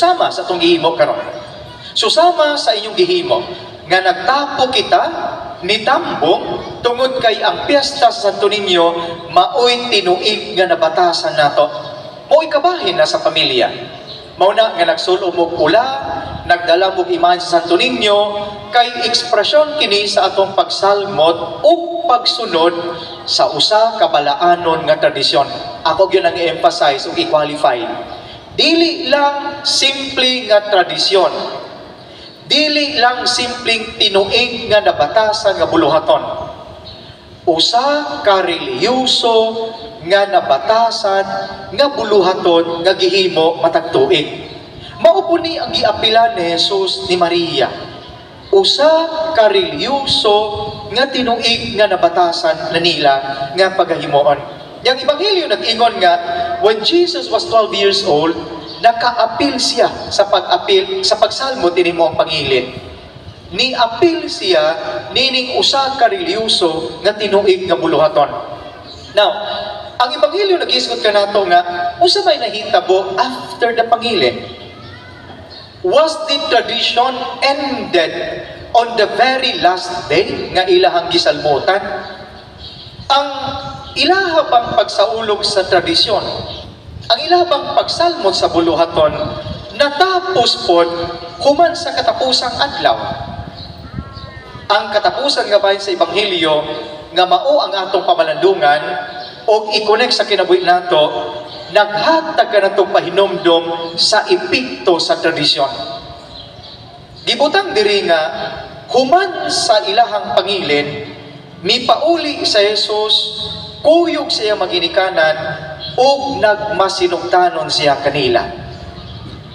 Sama sa atong gihimo karon. So sama sa inyong gihimo nga nagtapo kita ni tambong tungod kay ang piyesta sa Santo Niño maoy tinuig nga nabatasan nato. Maoy kabahin na sa pamilya. Mao na nga nagsul-ob og pula, nagdala og imahen sa Santo Niño kay ekspresyon kini sa atong pagsalmot ug pagsunod sa usa ka balaanon nga tradisyon. Ako gyud ang i-emphasize ug i-qualify. Dili lang simple nga tradisyon. Dili lang simpleng tinuig nga nabatasan nga buluhaton. Usa ka relihiyoso nga nabatasan nga buluhaton nga gihimo matag tuig. Mao po ni ang giapilan ni Jesus ni Maria. Usa ka relihiyoso nga tinuig nga nabatasan na nila nga pagahimuon. Yang Ebanghelyo nag-ingon nga when Jesus was 12 years old, nakaapil siya sa pag-apil sa pagsalmot ini mo ang pangilin. Niapil siya nining usa ka relihiyoso nga tinuig nga buluhaton. Now, ang Ebanghelyo nagisgot kanato nga unsa may nahitabo after the pangilin? Was the tradition ended on the very last day nga ilahang gisalmutan? Ang ilaha bang pagsaulog sa tradisyon, ang ilaha bang pagsalmot sa buluhaton, natapos pod human sa katapusang adlaw? Ang katapusan nga bahin sa Ebanghelyo nga mao ang atong pamalandungan o i-connect sa kinabuhi nato, naghatag kanatong pahinumdom sa epekto sa tradisyon. Gibutang diri nga human sa ilahang pangilin, mipauli sa Jesus, kuyog siya maginikanan ug nagmasinugtanon siya kanila.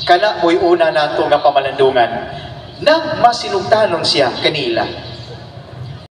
Kana mo'y una nato nga pamalandungan. Nagmasinugtanon siya kanila.